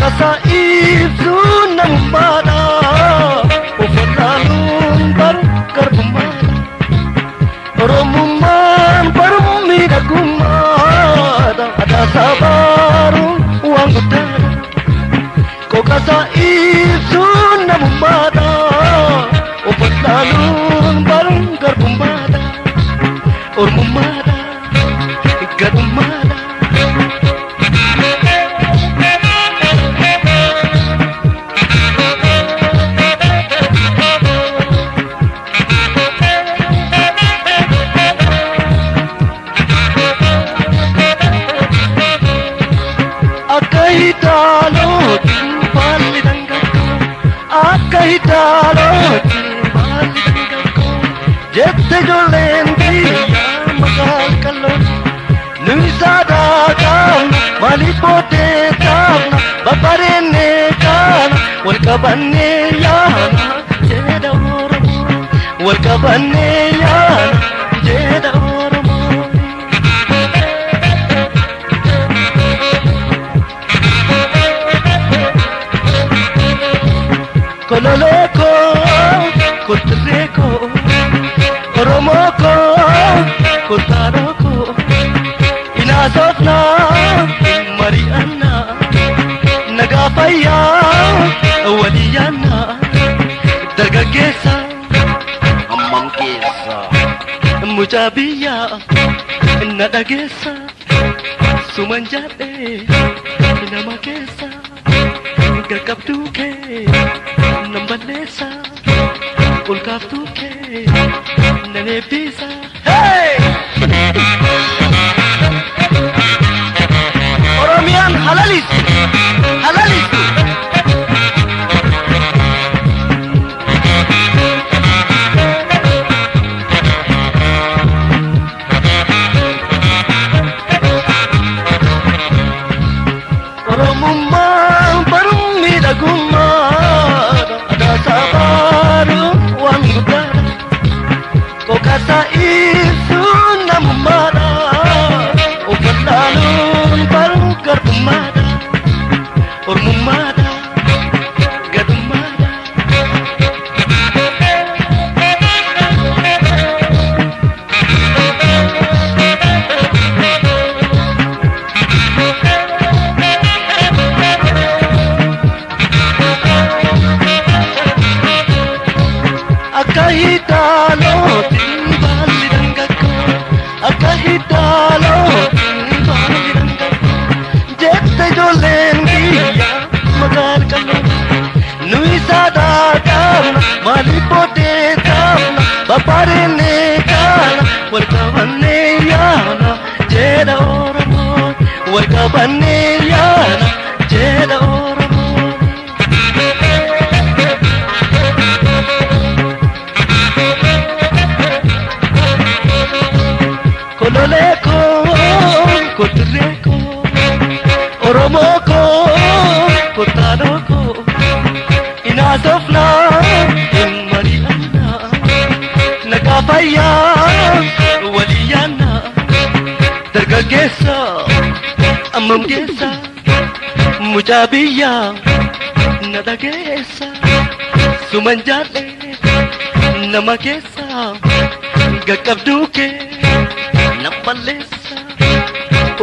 Qoqasa ibsuun namummaadha. Of wallaaluun baru garbummaadha. Oromummaan baru miidhagummaadha. Aadaa sabaaruun waan guddaadha. Qoqasa ibsuun namummaadha. Of wallaaluun baru garbummaadha. Ormummaadha. Gadhummaadha. Akka hidhaalootti baalli dhangaggoo, akka hidhaalootti baalli dhangaggoo, jette ijoolleen biyyaa maqaan qalloo. Nuyi saadaa qabna, maaliif booddee taafna, babbareennee kaana, wal qabannee yaana jedha Oromoo, wal qabannee yaana jedha Oromoo. Kololee koo, kottirree koo, Oromoo koo, kottaadhoo koo, inaasofnaa, mari'annaa, nagaa fayyaa, walii yaannaa, dargaggeessa, hammam keessa, mucaa biyyaa, na dhageessa, suman jaadhee, nama keessa. Gaggabduu kee nan balleessa, ol kaaftuu kee nan eebbisa. Hey! Oromiyaan halalistu, halalistu. Oromummaan baruun miidhagummaadha. Aadaa sabaaruun waan guddaadha. Qoqasa ibsuun namummaadha. Of wallaaluun baruu garbummaadha. Ormummaadha. Gadhummaadha. Akka hidhaalootti baalli dhangaggoo, akka hidhaalootti baalli dhangaggoo, jette ijoolleen biyyaa maqaan qalloo. Nuyi saadaa qabna, maaliif booddee taafna, babbareennee kaana, wal qabannee yaana jedha Oromoon, wal qabannee yaana jedha Oromoon. Kololee koo, kottirree koo, Oromoo koo, kottaadhoo koo, inaasofnaa, hin mari'annaa, nagaa fayyaa, walii yaannaa, dargaggeessa, ammam geessa, mucaa biyyaa, na dhageessa, suman jaadhee, nama keessa, gaqqabduu kee, nan balleessa,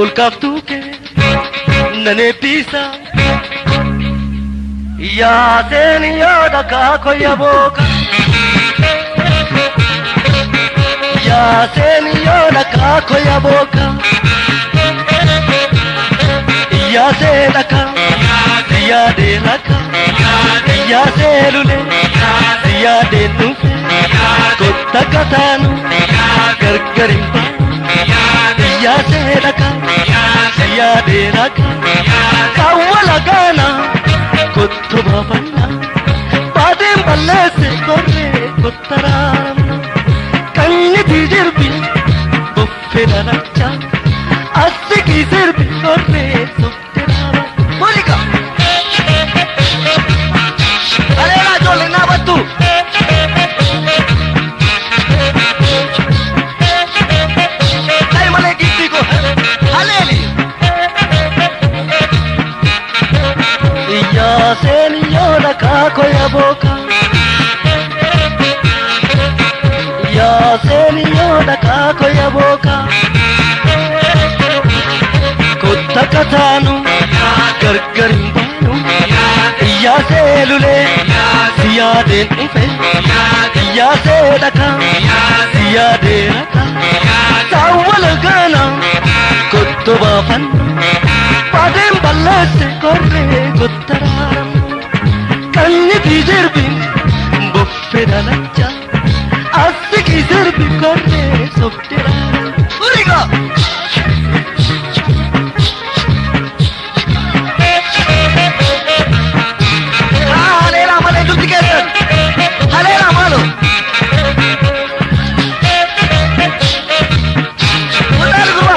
ol kaaftuu kee, nan eebbisa. Yaaseen yaada kaako yabooka. Yaaseen yaada kaako yabooka. Yaasee dhaka, yaadee raka, yaasee lule, yaadee nufe, kotta kataanu, gargar hin baanu. Yaasee dhaka, yaadee raka, kaawwa lagaana, kottu baafannaa. Baadeen balleesse korree kottaraamna. Kanyiti jirbi boffee dalacha. Asiki sirbi korree softeraaba. Mulika! Aleelaa ijoollee naabattu! Ka'i malee giiftii koo! Haleeli! Iyyaaseen yoo dhakaa koya booka. Kotta kataanu gargar hin baanu. Iyyaasee lulee si yaadeen dhufe. Iyyaasee dhakaa si yaadee rakaa. Saawwa gaana kotto baafannu. Baadeen balleesse korree kottaraaramu. Qanyitii sirbi boffee dalacha. Asiki sirbi korree sobderaara. Uriga! Haleelaa malee dubbi keessan. Haleelaa maaloo. Walaal gurba.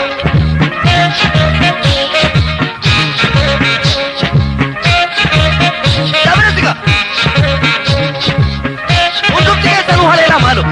Dabreessiga. Hundumti keessanuu haleelaa maaloo.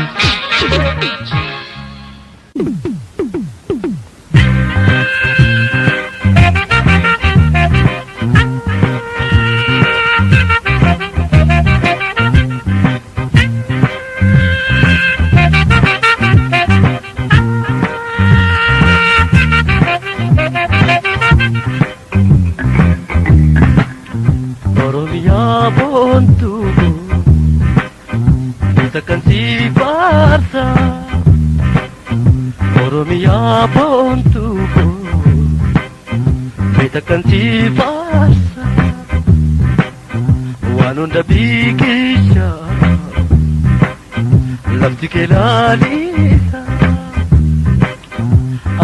Oromiyaa boontuu isa kan si faarsa. Oromiyaa boontuu isa kan si faarsa. Waan hunda biqilcha lafti kee laalisa.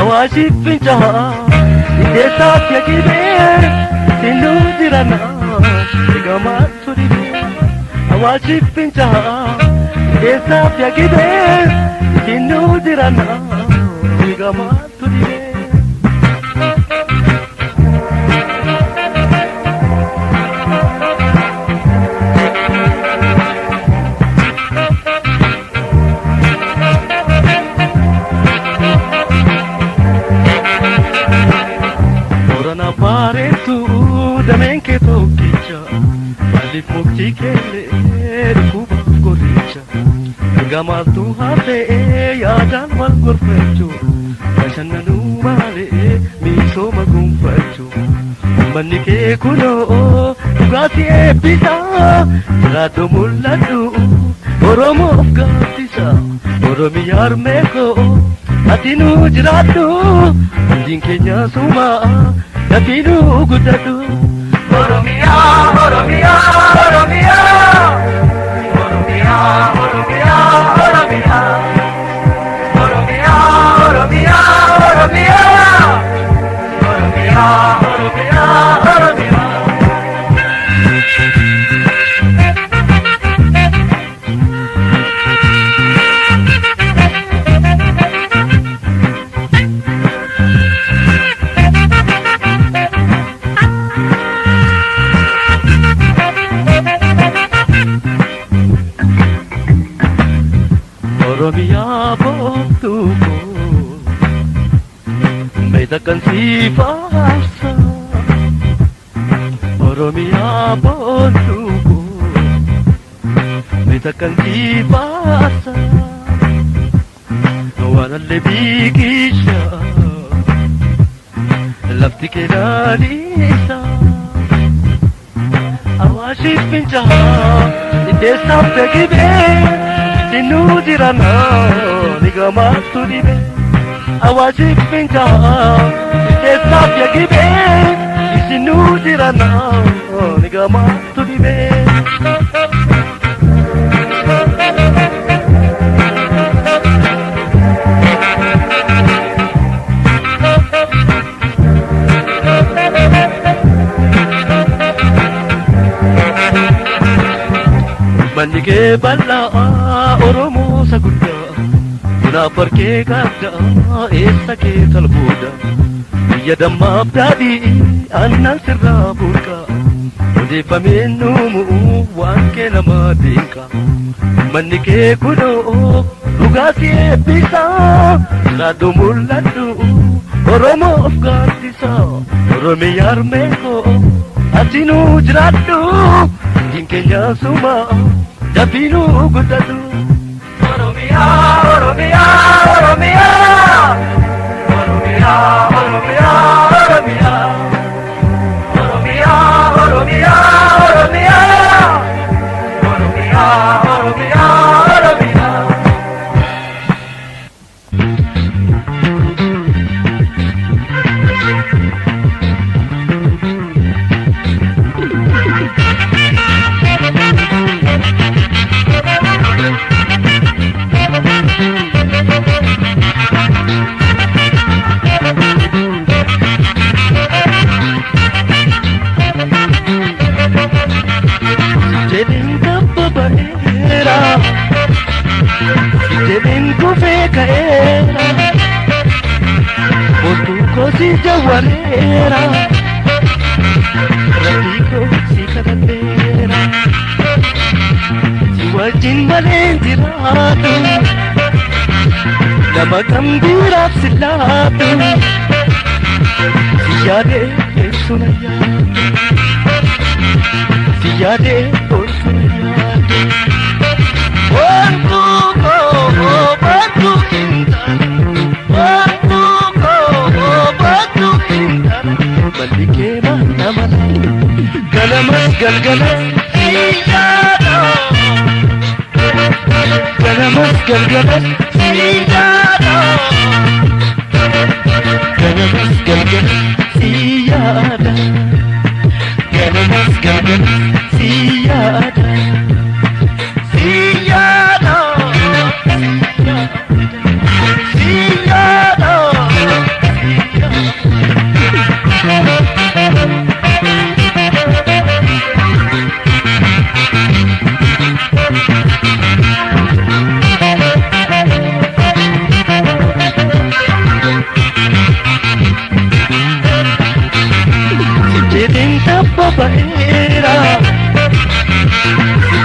Awaashiif fincaa'aa hiddeessaaf yakibee sinuu jiranaa eegamaatu dhibee. Awaashiif fincaa'aa hiddeessaaf yakibee sinuu jiranaa eegamaatu dhibee. Boorana bareetu dameen kee tokkicha maaliif mukti keellee dhukkubaaf qoricha egaa maaltu hafee yaadaan wal gorfachuu bashannanuu malee misooma gonfachuu uummanni kee kunoo dhugaatii eebbisa jiraatoo mul'adhu Oromoof gaaddisa Oromiyaa harmee koo ati nuu jiraadhu hundiin keenya suma dafii nuu guddadhu. Oromiyaa Oromiyaa Oromiyaa Oromiyaa Oromiyaa Oromiyaa Oromiyaa Oromiyaa Oromiyaa Oromiyaa Oromiyaa Oromiyaa. Oromiyaa boontuu meeta kan si faarsa. Oromiyaa boontuu meeta kan si faarsa. Waan biqilcha lafti kee laalisa. Awaashiif fincaa'aa hiddeessaaf gibee sinuu jiranaa ni gamaatu dhibee. Awaashiif fincaa'aa hiddeessaaf gibee sinuu jiranaa ni gamaatu dhibee. Manni kee bal'aa Oromoo isa guddaa bunaaf barkee qabda eessa kee talbuuda biyya dammaaf daadhii aannan sirraa burqa odeeffameen nuumu waan kee nama dinqa manni kee kunoo dhugaatii eebbisa jiraadhu mul'adhu Oromoof gaaddisa Oromiyaa harmee koo ati nuu jiraadhu diin keenya suma dafii nuu guddadhu. Oromiyaa Oromiyaa. Oromiyaa Oromiyaa Oromiyaa Oromiyaa Oromiyaa Oromiyaa Oromiyaa Oromiyaa Oromiyaa Oromiyaa Oromiyaa. Jedhin tabba ba'eera, jedhin kufee ka'eera, boontuu koo si jawwareera, rabbii koo si kadhadheera, si wajjin malee hin jiraadhu, nama kam biraaf si laadhu, si yaadee eessuna yaadu, si yaadee oolchuna yaadu. Boontuu koo boontuu hin taane, boontuu koo boontuu hin taane, balli kee maal nama laata? Ganamas galgalas si yaada. Ganamas galgalas si yaada. Ganamas galgalas si yaada. Ganamas galgalas si yaada. Si yaada. Si yaada. Si yaada. Jedhin tabba ba'eera,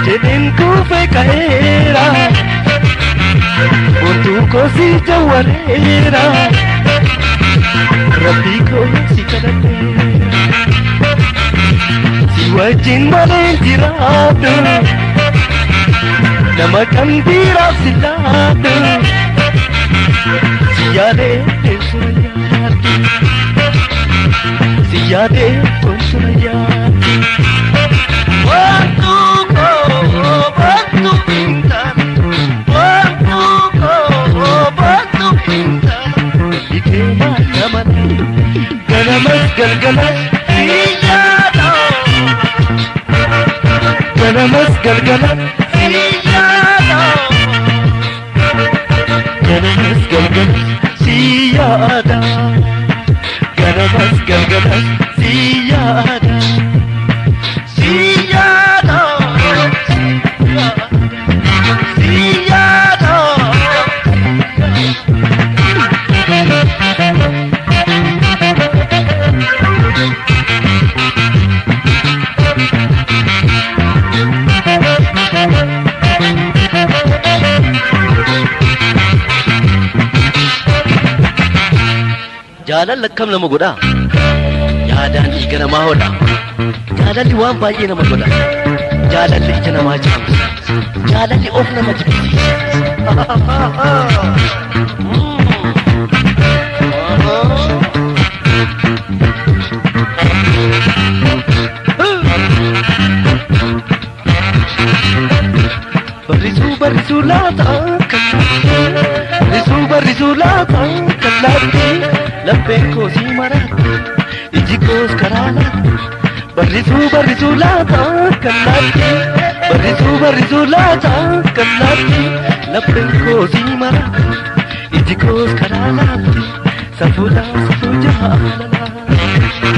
jedhin kufee ka'eera, boontuu koo si jawwareera, rabbii koo si kadhadheera, si wajjin malee hin jiraadhu, nama kam biraaf si laadhu, si yaadee eessuma yaaddu, si yaadee tolchuma yaaddu. Boontuu koo boontuu hin taane, boontuu koo boontuu hin taane, balli kee maal nama laata? Ganamas galgalas si yaada. Ganamas galgalas si yaada. Ganamas galgalas si yaada. Ganamas galgalas si yaada. Si yaada. Si yaada. Jaalalli akkam nama godhaa? Yaadaan dhiiga namaa hodha. Jaalalli waan baay'ee nama godha. Jaalalli ija namaa jaamsa. Jaalalli of nama jibbisiisa. Barrisuu barrisuu laata kallaatti, barrisuu barrisuu laata kallaatti, lapheen koo si maraatti, iji koos karaa laatti. Barrisuu barrisuu laata kallaatti, barrisuu barrisuu laata kallaatti, lapheen koo si maraatti, iji koos karaa laatti, safuudhaa safuu jaalalaa.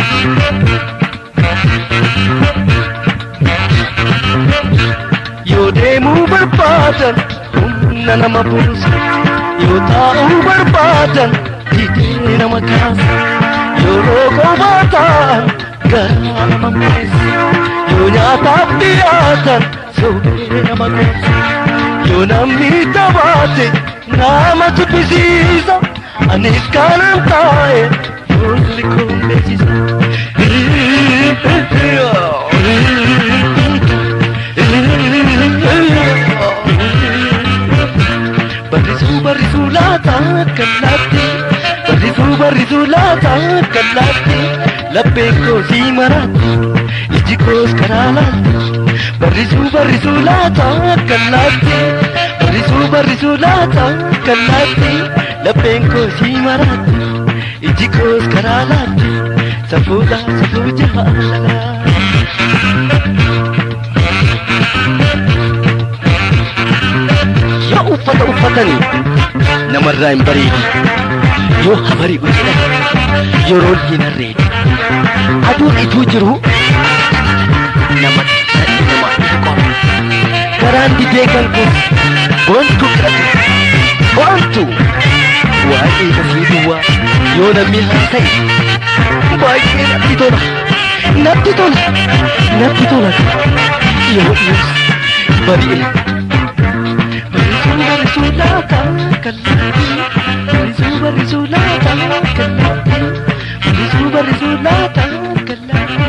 Yoo deemuu barbaadan humna nama buusa, yoo taa'uu barbaadan didee nama kaasa, yoo roqoo ta'an garaa nama meessa, yoo nyaataaf dhiyaatan soobee nama gosa, yoo namni tabaate nama jibbisiisa, anis kanan taa'e fuulli koo beeksisa. Barrisuu barrisuu. Lapheen koo si maraatti, iji koos karaa laatti. Barrisuu barrisuu laata kallaatti, barrisuu barrisuu laata kallaatti. Lapheen koo si maraatti, iji koos karaa laatti. Safuudha safuu jaalala. Yoo uffata uffatanii namarraa hin bareedu, yoo habari'u jedhan yeroon hin harreedu. Aduun ituu jiru nama nadhi nama qoru. Karaan didee kan kun boontuu qiratu boontuu waa'ee ofii duwwaa yoo namni haasa'e baay'ee natti tola, natti tola, natti tola yoo dhiyees bari'e. Barrisuu barrisuu laata kallaatti, barrisuu barrisuu laata kallaatti, barrisuu barrisuu laata kallaatti.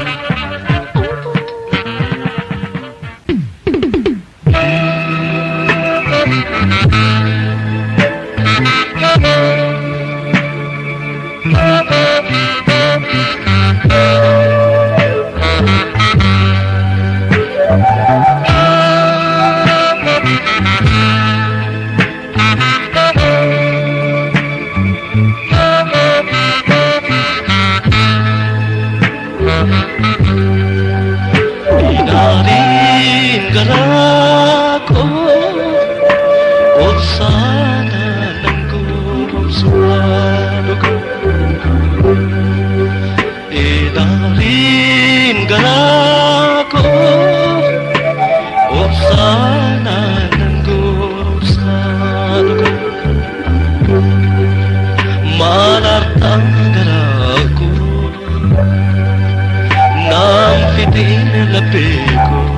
Inaariin garaa koo obsaana nan goromsaa dhugaa. Inaariin garaa koo obsaana nan goromsaa dhugaa. Maal artaan garaa koo naam fitiin laphee koo.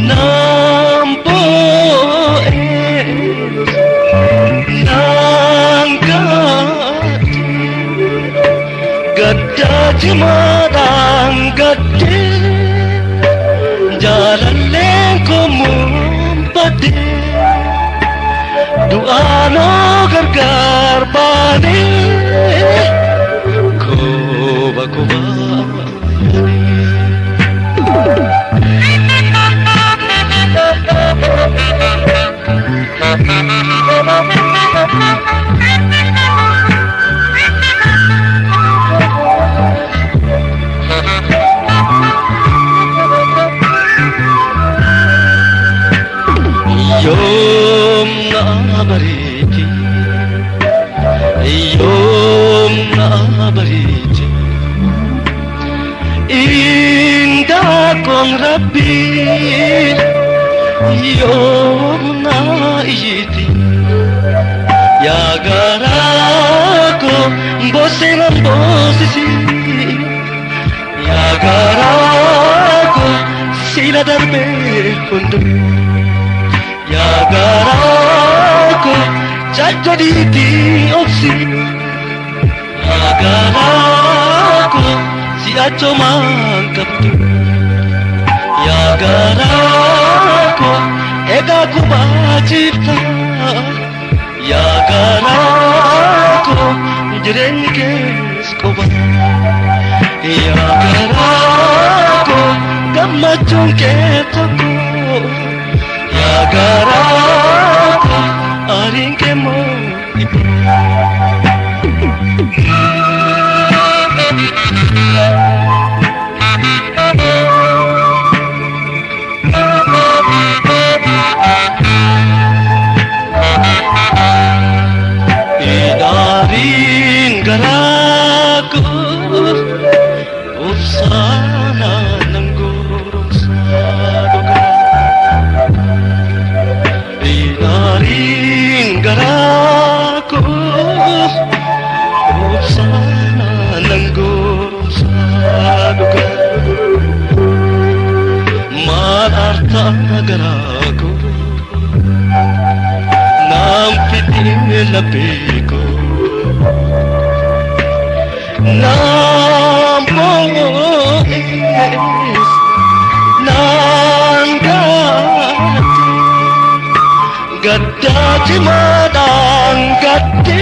Naam boo'ees naan gaadhe, gaddaa cimaadhaan gadde, jaalalleen koo mumbadde, du'aanoo gargaar baanee koba kobaa yaadee. Yoom na bareeti, yoom na bareeti, indaaqoon rabbii yoom na iyyiti. Yaa garaa koo boosee boosisi, yaa garaa koo sila darbee hunduu. Yaa garaa koo jajjadiitii obsi, yaa garaa koo si'achomaan qabdu. Yaa garaa koo egaa kubaa jirta, yaa garaa koo jireenyi kees qoba. Yaa garaa koo gammachuun kee tokko, yaa garaa koo aariin kee moo dhibba. Inaariin garaa koo obsaana nan goromsaa dhugaa. Inaariin garaa koo obsaana nan goromsaa dhugaa. Maal artaa garaa koo naam fidee laphee koo. Naam boo'ees naan gaadhe, gaddaa cimaadhaan gadde,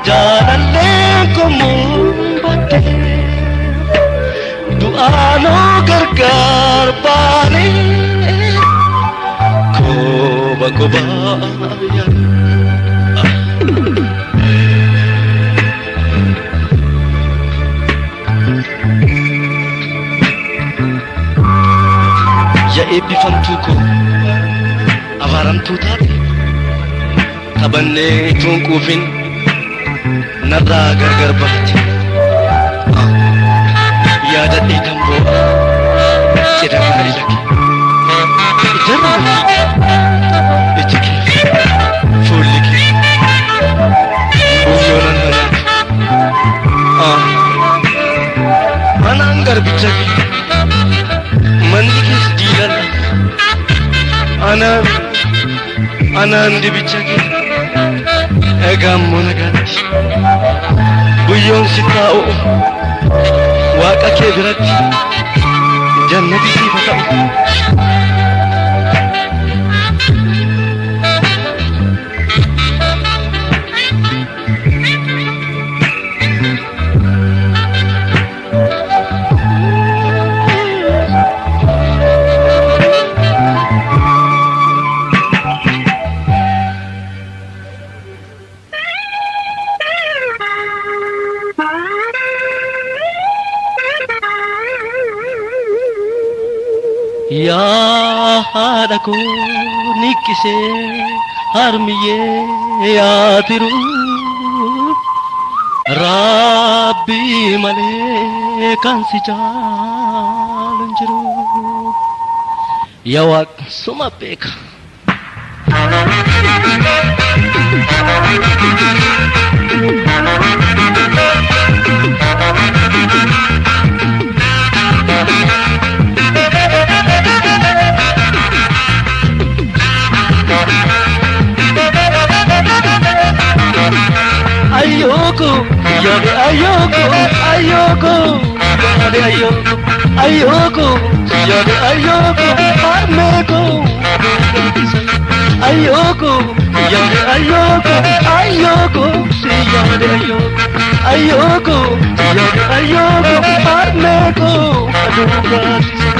jaalallee Yommuu badde du'aanoo gargaar baane koba kobaa yaada. Yaa eebbifamtuu koo abaaramtuu taate taphannee ituun quufin narraa gargar baate. Yaadadhee tamboo cidha gaa'ela kee ijarra iji kee fuulli kee buyyoonan nyaata. Manaan garbicha kee manni kees diilalla anaan anaan dibicha kee egaa immoo nagaatti guyyoon si taa'u waaqa kee biratti jannati siif haa ta'u. Yaa haadha koo niqqisee harmiyyee yaa tiruu Rabbii malee kan si caalu hin jiru. Yaa Waaq suma beeka. Ayyoko yaade ayyoko ayyoko yaade ayyoko ayyoko yaade ayyoko harmeeko ayyoko yaade ayyoko ayyoko yaade ayyoko ayyoko yaade ayyoko harmeeko aduugaatisa.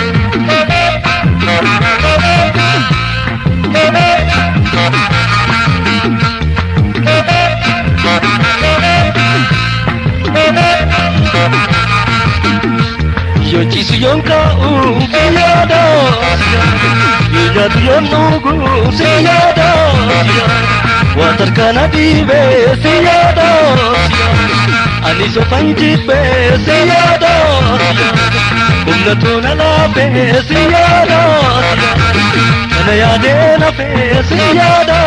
Yoo ciisu yoon kaa'u si yaada yoo nyaatu yoon dhugu si yaada waan tarkaana dhiibee si yaada ani sofan jibbee si yaada humna toona laafee si yaada kana yaadee nafee si yaada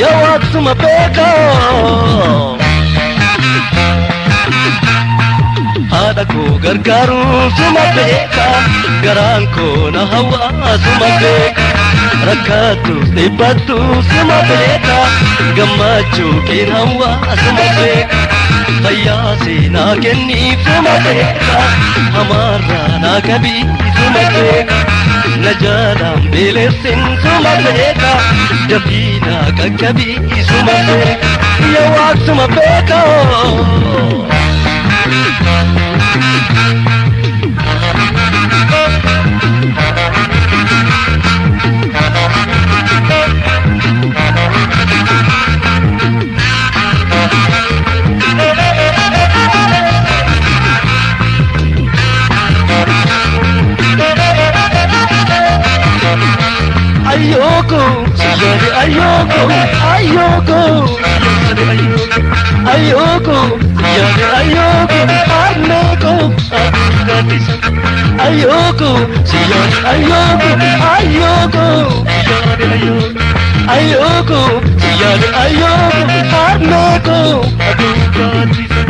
yaa waaqsuma beekaa. Haadha koo gargaaruun suma beeka garaan koo na hawaa suma beeka rakkattus dhibbattus suma beeka gammachuu keen hawaa suma beeka fayyaa seenaa kenniif suma beeka hamaarraa naa qabii suma beeka na jaalaan beelessin suma beeka dafii naa qaqqabii suma beeka yaa waaq suma beeka. Ayyoko yaade ayyoko ayyoko yaade ayyoko ayyoko yaade ayyoko harmeeko aduugaatisa ayyoko yaade ayyoko ayyoko yaade ayyoko ayyoko yaade ayyoko harmeeko aduugaatisa.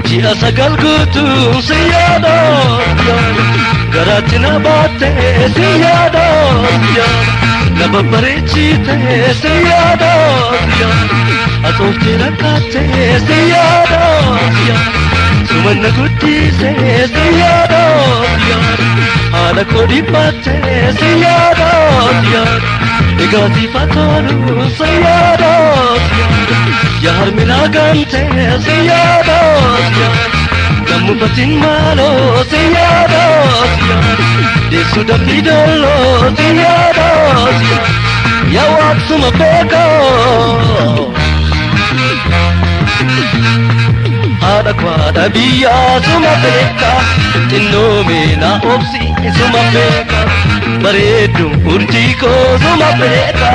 Ji'a sagal guutuu si yaada garaatti na baatte si yaada na babbareechite si yaada asooftee rakkaatte si yaada Sumanna guddisee si yaada si yaada haadha koo dhibbattee si yaada si yaada egaa siif haa tolu si yaada si yaada yaa harmina gantee si yaada si yaada gammufatiin maaloo si yaada si yaada deessuu dafii dolloo si yaada si yaada yaa waaqsuma beekaa. Haadha kwaadha biyyaa suma beeka xinnoo meena obsi suma beeka bareeddu urjii koo suma beeka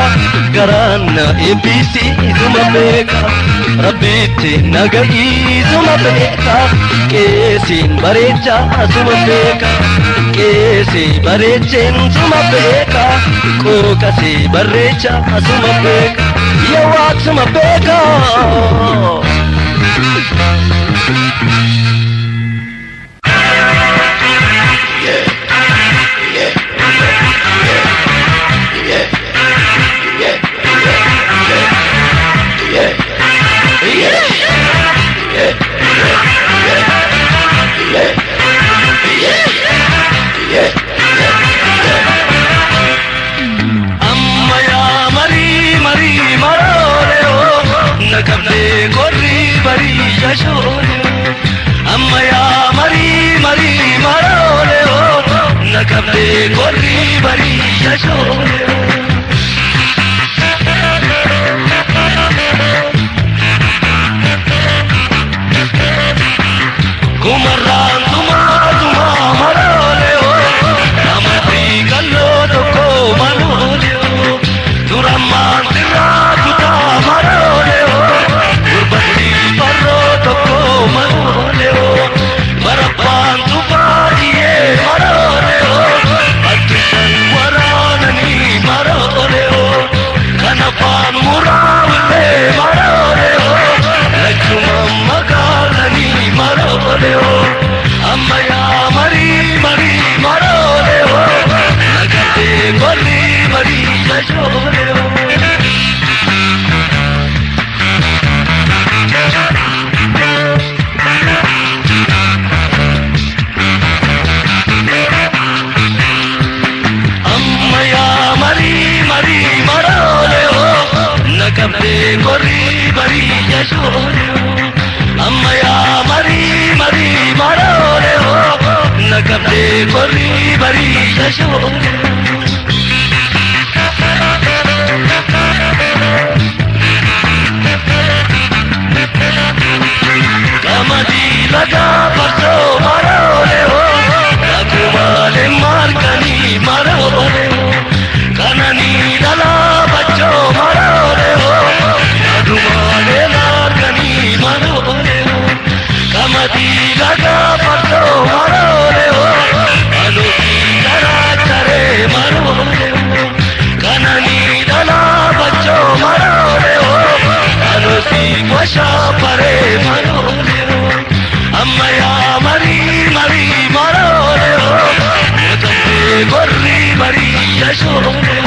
garaan na eebbisi suma beeka rabbitti naga'ii suma beeka qeesiin bareechaa suma beeka qeesii bareecheen suma beeka qooqasii barreechaa suma beeka yaa waaq suma beeka. Amma yaa marii marii maroole na qabdee qorri barii yashoole. Amma yaa marii marii maroole na qabdee qorri barii yashoole. Kumarraan tumaa tumaa maroole amadii kalloo tokko maroole turammaan sirraa kutaa maroole gurbatti farroo tokko maroole barabbaan tufaadiyee maroole attisan waraananii maroole kanafaan muraawillee maroole lachuma magaalanii maroole amma yaa marii marii maroole nagattee golli marii yashoole. Amma yaa marii marii maroole naqamtee qorri barii yashoole. Amma yaa marii marii maroole naqamtee qorri barii yashoole. Qamadii lagaa farsoo maroole Lakumaalee marganii maroole Kananii dhalaa bachoo maroole Adumaalee marganii maroole Qamadii lagaa farsoo maroole Anuufi karaa caree maroole Kananii dhalaa bachoo maroole Anuufi washaa paree maroole Amma yaa marii marii maroole Mootummaa gorri marii yashoole.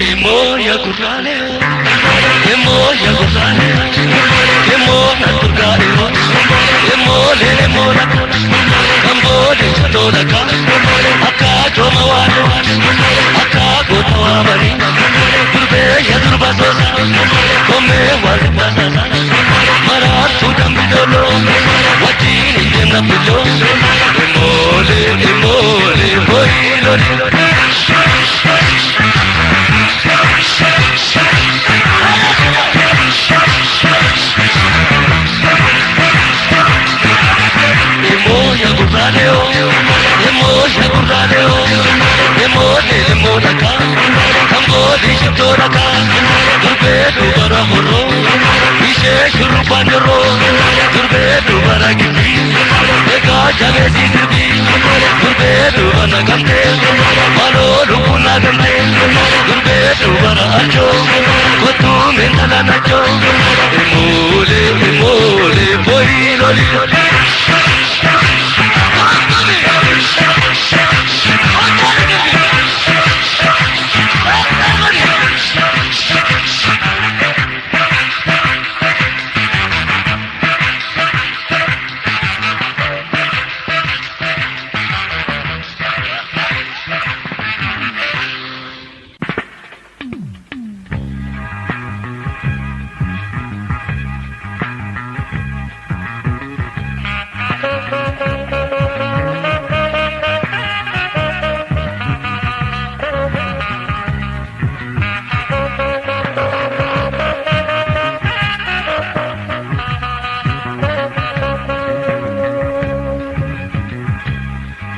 Emoya gurraale, emoya gurraale, emoya gurraale, emole emola, kambole chatolaka, akka choma waale, akka gota waamani, durbe ya durba sosa, kome wal basasa, maraatu dambidolo, wajini deemna fillo, emole emole hoylole. Emoya gurraaleo, emoya gurraaleo, emole emolaka, kambooli shibtooraka, durbee dubara horroo, ishee shurrubbaan yeroo, durbee dubara gibbii, egaa Jabeessi sirbi gurbee duuba na gamtee maaloo lubbuun na gamtee gurbee duuba na arjoo kottuu mintala nachoo imoolee imoolee boyii loli.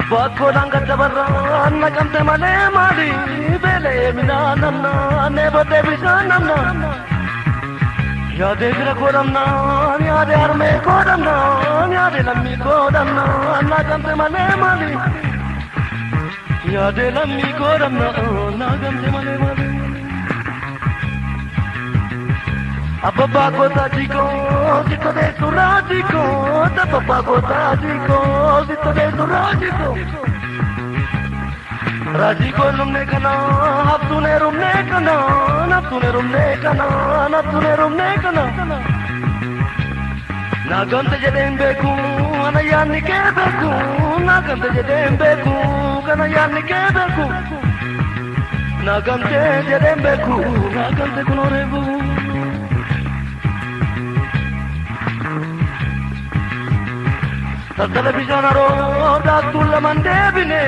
Bakkoodhaan gaddabarraan naqamte malee maali beelee midhaan namna neebodee bishaan namna yaadee fira koo dhabnaan yaadee harmee koo dhabnaan yaadee lammii koo dhabnaan naqamte malee maali yaadee lammii koo dhabnaan naqamte malee maali. Abbaa koo jikoo sitti deessu raajikoo abbaa koo jikoo sitti deessu raajikoo. Raajikoo lumne kana haftuun heerumne kana naftuun heerumne kana naftuun heerumne kana. Naagamte jedheen beeku ana yaadni kee beeku naagamte jedheen beeku kana yaadni kee beeku naagamte jedheen beeku naagamte kunoo reebu. Tattala bishaan haroo daaktuun lamaan deebine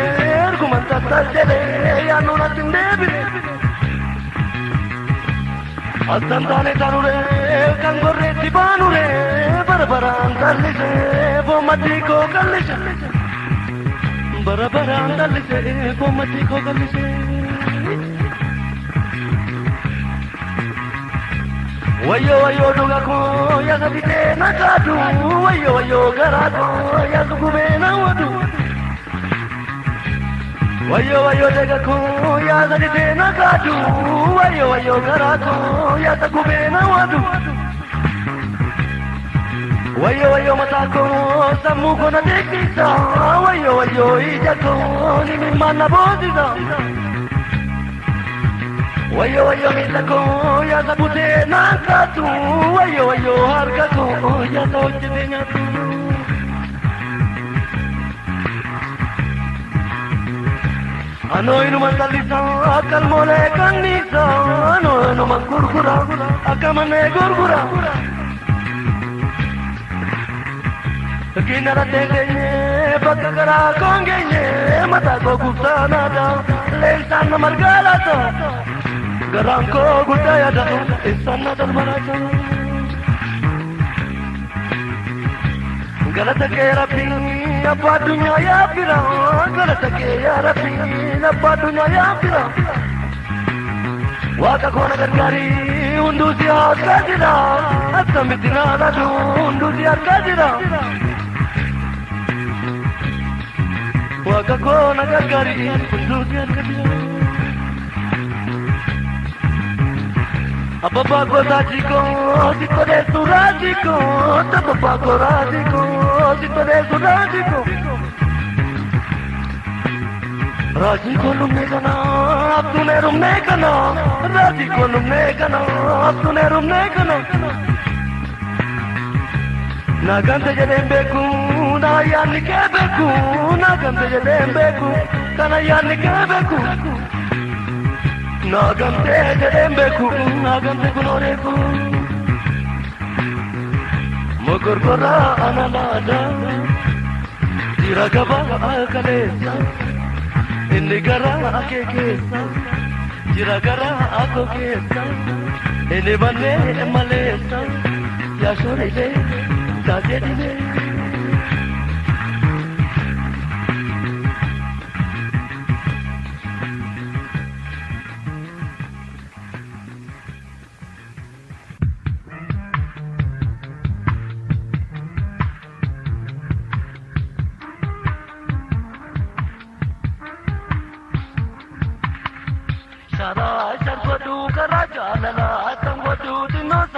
ergumaan tattal jedhee yaannoon as hin deebine. Asxaan taane taanuree kan gorreetti baanuree bara baraan tallisee foommaddii koo qallise. Bara baraan tallisee foommaddii koo qallise. Wayyo wayyo dhuga koo yaasa bitee na kaadu wayyo wayyo garaa koo yaasa gubee na wadu. Wayyo wayyo dega koo yaasa bitee na kaadu wayyo wayyo garaa koo yaasa gubee na wadu. Wayyo wayyo mataa koo sammuu koo na beeksisa wayyo wayyo ija koo ni mimmaan na boosisa. Wayyo wayyo miila koo yaasa butee naan kaatu wayyo wayyo harka koo yaasa hojjetee nyaatu. Anoo inuma sallisa akka almoolee kanniisa anoo inuma gurgura akka mannee gurgura. Kinara teenyee bakka garaa koon geenyee mataa koo gubsaa naata leensaan na margaalaata. Garaan koo guddaa yaada isaan na darbaraata. Galata kee Rabbii abbaa addunyaa yaa bira galata kee yaa Rabbii abbaa addunyaa yaa bira. Waaqa koo na gargaarii hunduu si harkaa jira akkamitti na laatu hunduu si harkaa jira. Waaqa koo na gargaarii hunduu si harkaa jira. Abbaa koo jikoo sitti deessu raajikoo abbaa koo raajikoo sitti deessu raajikoo. Raajikoo lumne kana haftuun heerumne kana raajikoo lumne kana haftuun heerumne kana. Naagamte jedheen beeku na yaadni kee beeku naagamte jedheen beeku kana yaadni kee beeku. Naagamte jedheen beeku naagamte kunoo reefu. Mogorgoraa ana laata jira gabaa kaleessa inni garaa kee keessa jira garaa koo keessa inni bannee maleessa yaa shorilee taatee dhibee.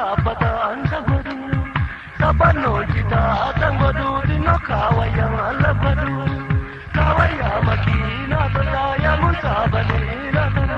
saaphataan sagodhu sabannoo citaa tangodhu xinnoo kaawayyaa labbadhu kaawayyaa makiinaa tolaa yaamuun saabalee lafa.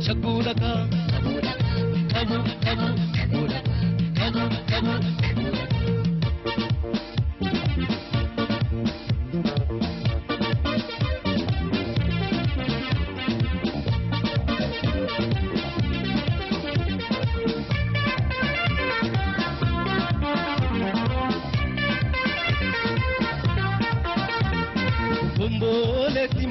Shagguu dhagaa, qabu qabu, qabu qabu, qabu qabu.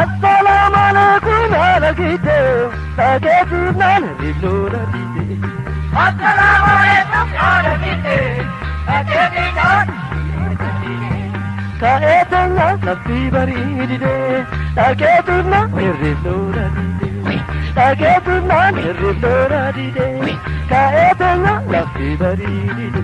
Assalamu alaikum alagite tageetinan ribnoona dide. Assalamu alaikum alagite tageetinan Kaetenya nafsi baridide tageetinan ribnoona dide. Tageetinan ribnoona dide. Kaetenya nafsi baridide.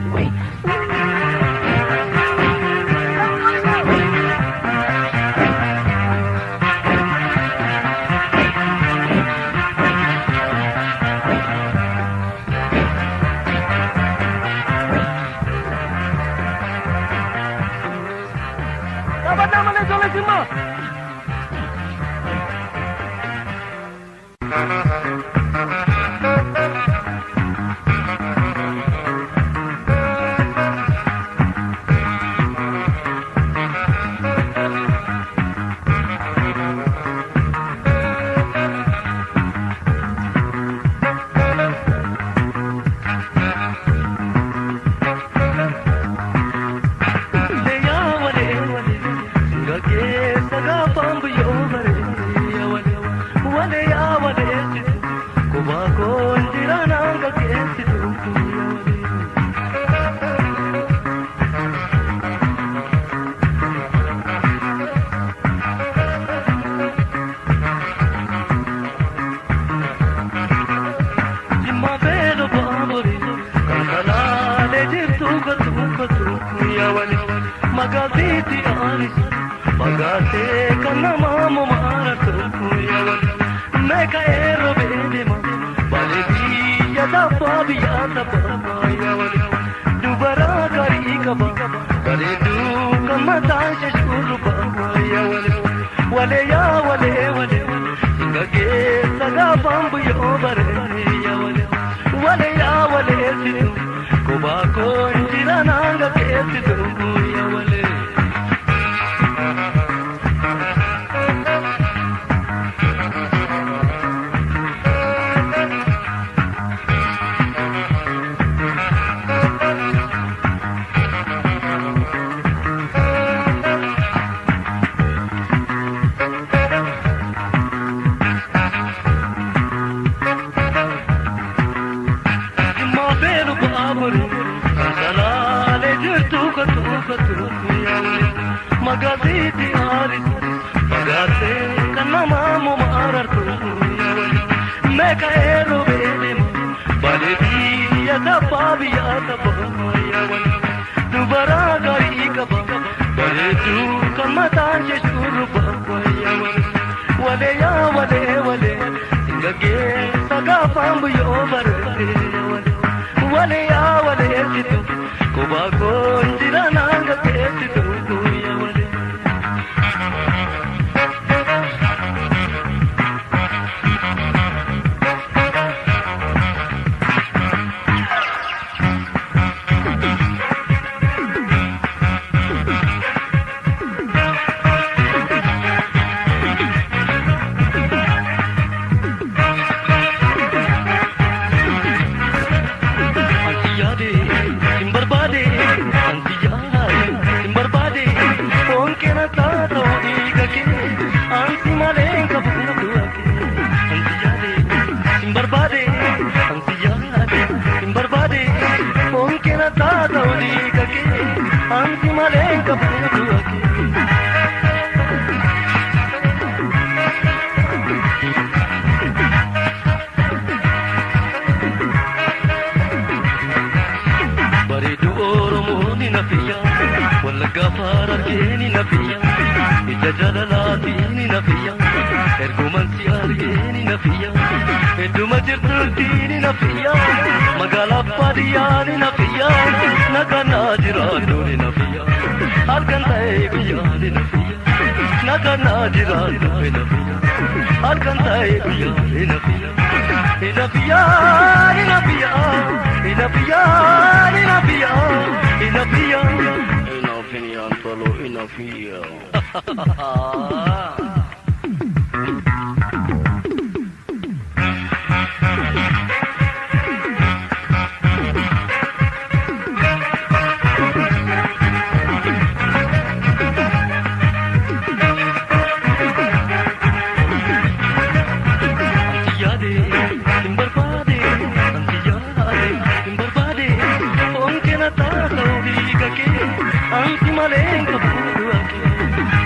Ansi malee hin qabu du'a kee.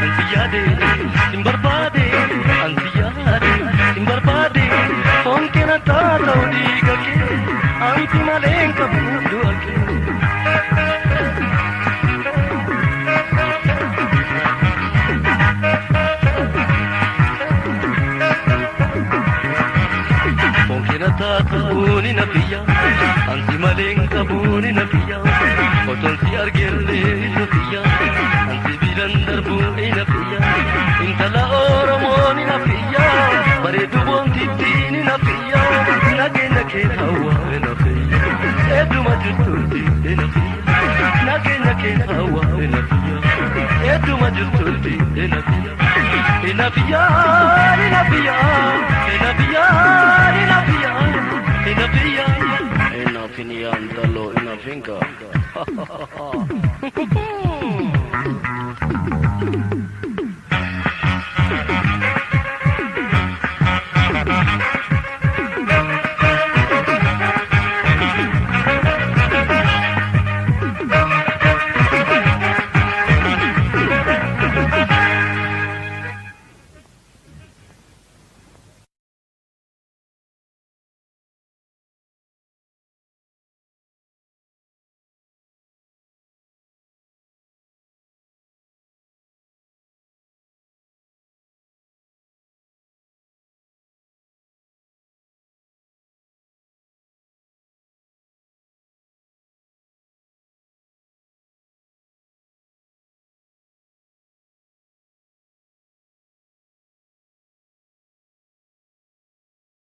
Ansi yaade sin barbaade, ansi yaade sin barbaade, foon kee na taata'u dhiiga kee. Ansi malee hin qabu du'a kee. Fonkina taatuuni na biyya, ansi malee hin qabuuni na biyya, otoon si argellee na biyya, ansi biran darbuu na biyya, intala Oromooni na biyya, bareedu boontittiin na biyya, nageenya kee hawaa na biyya, eeduma jirtuuti na biyya, nageenya kee hawaa na biyya, eeduma jirtuuti na biyya. Na biyya, na biyya, na biyya, na biyya, na biyya. Ina antalo ina finka.